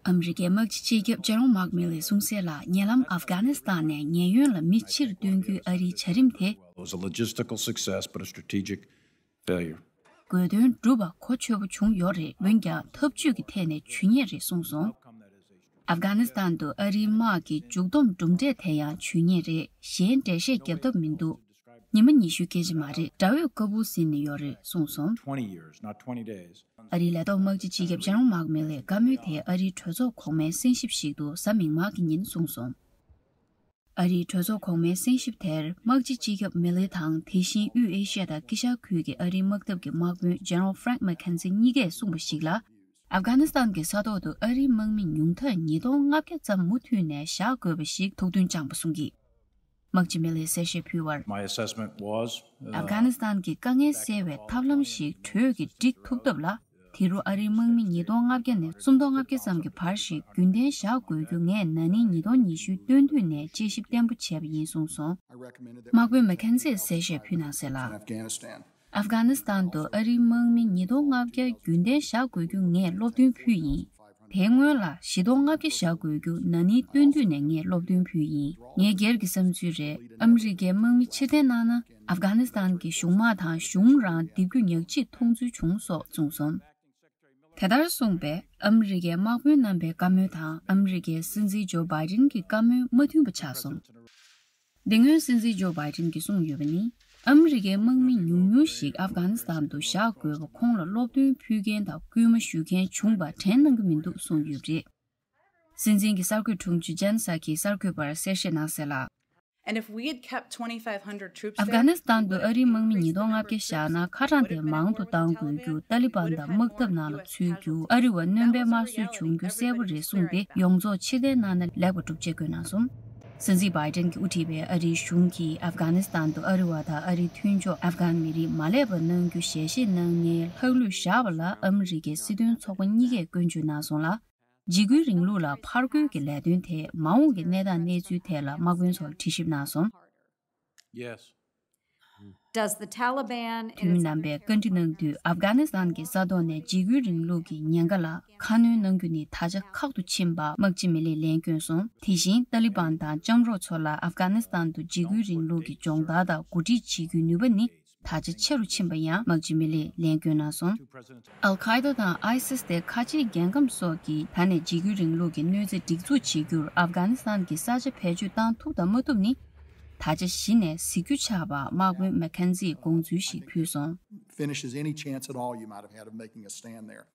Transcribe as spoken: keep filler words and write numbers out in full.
ཨ་མི་རི་ཀའི་དམག་སྤྱི་སྤྱི་ཁྱབ་ཇེ་རོམ་མག་མི་ལེས་གསུངས་གསལ་ལ། ཉེ་ལམ་ཨབ་གྷ་ནི་སི་ཐན་ནས་ཉེན་གཡོལ་ལ་མི་ཕྱིར་བཏོན་རྒྱུའི་ཨ་རིའི་བྱ་རིམ་དེ། It was a logistical success, but a strategic failure. དགོས་དོན་བསྒྲུབས་པ་གོ་ཆོད་པོ་བྱུང་ཡོད་རེད། འོན་ཀྱང་འཐབ་ཇུས་ཀྱི་ཐད་ནས་ཇུས་ཉེས་རེད་གསུངས་སོང་། ཨབ་གྷ་ནི་སི་ཐན་དུ་ཨ་རིའི་དམག་གི་མཇུག་བསྡོམས་གྲུབ་འབྲས་དེ་ཡང་ཇུས་ཉེས་རེད། གཞན་འགྲེལ་བཤད་རྒྱབ་ཐབས་མི་འདུག་ཉི་མ་ཉི་ཤུའི་སྐད་ཆ་མ་རེད། དགྲ་བོས་ཀ་བུལ་ཟིན་ནས་ཡོད་རེད་གསུངས་སོང་། Twenty years, not twenty days. ཨ་རིའི་ལས་ཐོག་དམག་སྤྱི་སྤྱི་ཁྱབ་ཇེ་རོམ་མག་མི་ལེས་བཀའ་མོལ་དེ་ཨ་རིའི་གྲོས་ཚོགས་གོང་མའི་གསན་ཞིབ་ཞིག་ཏུ་གཟའ་མིག་དམར་གྱི་ཉིན་གསུངས་སོང་། ཨ་རིའི་གྲོས་ཚོགས་གོང་མའི་གསན་ཞིབ་དེར་དམག་སྤྱི་སྤྱི་ཁྱབ་མི་ལེ་དང་། དེ་བཞིན་དབུས་ཨེ་ཤ་ཡ་དང་དཀྱིལ་ཤར་ཁུལ་གྱི་ཨ་རིའི་དམག་འཐབ་ཀྱི་དམག་དཔོན་ཇེ་ནེ་རལ་ཧྥ་རེང་མེག་ཁེན་ཛི་གཉིས་ཀས་གསུངས་པ་ཞིག་ལ། ཨབ་གྷ་ནི་སི་ཐན་གྱི་ས་ཐོག་ཏུ་ཨ་རིའི་དམག་མི་ཉུང་མཐར་ཉིས་སྟོང་ལྔ་བརྒྱ་ཙམ་མུ་མཐུད་ནས་བཞག་དགོས་པ་ཞིག་ཐུགས་འདུན་བཅངས་པ་གསུང་གིས། དམག་སྤྱི་མི་ལེས་གསལ་བཤད་ཕུལ་བར། My assessment was, uh, ཨབ་གྷ་ནི་སི་ཐན་གྱི་དཀའ་ངལ་སེལ་བའི་ཐབས་ལམ་ཞིག་གྲོས་ཀྱིས་སྒྲིག་ཐུབ་ཐབས་ལ། དེ་རུ་ཨ་རིའི་དམག་མི་ཉིས་སྟོང་ལྔ་བརྒྱ་ནས་སུམ་སྟོང་ལྔ་བརྒྱ་ཙམ་གྱི་བར་ཞིག་རྒྱུན་གཏན་བཞག་དགོས་རྒྱུ་ངས་ན་ནིང་ཉིས་སྟོང་ཉི་ཤུའི་སྟོན་དུས་ནས་དཔྱད་ཞིབ་བརྟན་པོ་བྱས་པ་ཡིན་གསུངས་སོང་། དམག་དཔོན་མེག་ཁེན་ཛིས་གསལ་བཤད་ཕུལ་གནང་གསལ་ལ། Afghanistan. ཨབ་གྷ་ནི་སི་ཐན་དུ་ཨ་རིའི་དམག་མི་ཉིས་སྟོང་ལྔ་བརྒྱ་རྒྱུན་གཏན་བཞག་དགོས་རྒྱུ་ངས་སློབ་སྟོན་ཕུལ་ཡིན། དེའི་སྔོན་ལ་བཞི་སྟོང་ལྔ་བརྒྱ་བཞག་དགོས་རྒྱུ་ན་ནིང་སྟོན་དུས་ནས་ངས་སློབ་སྟོན་ཕུལ་ཡིན། ངའི་སྒེར་གྱི་བསམ་ཚུལ་རེད། ཨ་མི་རི་ཀའི་དམག་མི་ཕྱིར་འཐེན་གནང་ན། ཨབ་གྷ་ནི་སི་ཐན་གྱི་གཞུང་དམག་དང་གཞུང་རང་འདེབས་རྒྱུ་ཉག་གཅིག་མཐོང་ཚུལ་བྱུང་སོགས་གསུངས་སོང་། དེ་ལྟར་གསུངས་པས། ཨ་མི་རི་ཀའི་དམག་དཔོན་རྣམ་པའི་བཀའ་མོལ་དང་ཨ་མི་རི་ཀའི་སྲིད་འཛིན་ཇོ་བྷའི་ཏིན་གྱི་བཀའ་མོལ་མ་མཐུན་པ་ཆགས་སོང་། འདི་སྔོན་སྲིད་འཛིན་ཇོ་བྷའི་ཏིན་གྱིས་གསུངས་ཡོད་པ་ནི། ཨ་མི་རི་ཀའི་དམག་མི་ཉུང་ཉུང་ཞིག་ཨབ་གྷ་ནི་སི་ཐན་དུ་བཞག་དགོས་པ་ཁོང་ལ་སློབ་སྟོན་ཕུལ་མཁན་དང་སྐུལ་མ་ཞུ་མཁན་བྱུང་བ་དྲན་གནང་གི་མི་འདུག་གསུངས་ཡོད་པ་རེད། སྲིད་འཛིན་གྱི་གསར་འགོད་དྲུང་ཆེ་ཇན་སཱ་ཁིས་གསར་འགོད་པར་གསལ་བཤད་གནང་གསལ་ལ། And if we had kept twenty-five hundred troops there, ཨབ་གྷ་ནི་སི་ཐན་དུ་ཨ་རིའི་དམག་མི་ཉིས་སྟོང་ལྔ་བརྒྱ་བཞག་ན། ཁ་གྲངས་དེ་མང་དུ་གཏང་དགོས་རྒྱུ། ཏཱ་ལི་བན་དང་དམག་འཐབ་ནང་ལ་ཚུད་རྒྱུ། ཨ་རི་བ་སྣོན་པའི་དམར་གསོད་བྱུང་རྒྱུ་གསལ་པོ་རེད་གསུངས་ཏེ། ཡོངས་རྫོགས་ཕྱིར་འཐེན་གནང་ན་ལེགས་པ་འགྲུབ་ཅེས་བཀོད་གནང་སོང་། སྲིད་འཛིན་བྷའི་ཏན་གྱིས་དབུ་ཁྲིད་པའི་ཨ་རིའི་གཞུང་གིས་ཨབ་གྷ་ནི་སི་ཐན་དུ་ཨ་རི་བ་དང་ཨ་རིའི་མཐུན་ཕྱོགས་ཨབ་གྷན་མི་རིགས་མ་སླེབས་པ་གནང་རྒྱུ་ཞལ་བཞེས་གནང་མཁན་ལྷག་ལུས་བཞག་པ་ལ། ཨ་མི་རི་ཀའི་སྲིད་དོན་ཚོགས་པ་གཉིས་ཀས་སྐྱོན་བརྗོད་གནང་སོང་ལ། འཇིགས་སྐུལ་རིང་ལུགས་ལ་ཕར་རྒོལ་གྱི་ལས་དོན་ཐད་མ་འོངས་ཀྱི་གནས་སྟངས་གནས་ཚུལ་ཐད་ལ་དམག་དཔོན་ཚོར་དྲི་ཞིབ་གནང་སོང་། Yes. Does the Taliban འཐུས་མི་རྣམ་པས་བཀའ་འདྲི་གནང་དུས། ཨབ་གྷ་ནི་སི་ཐན་གྱི་ས་ཐོག་ནས་འཇིགས་སྐུལ་རིང་ལུགས་ཀྱི་ཉེན་ཁ་ལ་ཁ་སྣོན་གནང་རྒྱུ་ནི་ད་ཆ་ཁག་ཏུ་ཕྱིན་པ་དམག་སྤྱི་མི་ལེས་ལན་བསྐྱོན་སོང་། དེ་བཞིན་ཏཱ་ལི་བན་དང་ལྕམ་རོགས་ཚོ་ལ་ཨབ་གྷ་ནི་སི་ཐན་དུ་འཇིགས་སྐུལ་རིང་ལུགས་ཀྱི་སྦྱོང་བརྡར་དང་གོ་སྒྲིག་བྱེད་རྒྱུའི་ནུས་པ་ནི། ད་ཆ་ཆེ་རུ་ཕྱིན་པ་ཡང་དམག་སྤྱི་མི་ལེས་ལན་བསྐྱོན་གནང་སོང་། ཨལ་ཁ་ཨེ་ད་དང་ཨའི་སིས་དེ་ཁ་ཆེའི་རྒྱལ་ཁམས་སོགས་ཀྱིས་ད་ནས་འཇིགས་སྐུལ་རིང་ལུགས་ཀྱི་གནོད་འཚེ་སྒྲིག་འཛུགས་བྱེད་རྒྱུར་ཨབ་གྷ་ནི་སི་ཐན་གྱི་ས་ཆ་བེད་སྤྱོད་བཏང་ཐུབ་དང་མ་ཐུབ་ནི། ད་ཆ་གཞི་ནས་གཟིགས་རྒྱུ་ཆགས་པ་དམག་དཔོན་མེག་ཁེན་ཛིས་དགོངས་ཚུལ་ཞིག་ཕུལ་སོང་། Finishes any chance at all you might have had of making a stand there.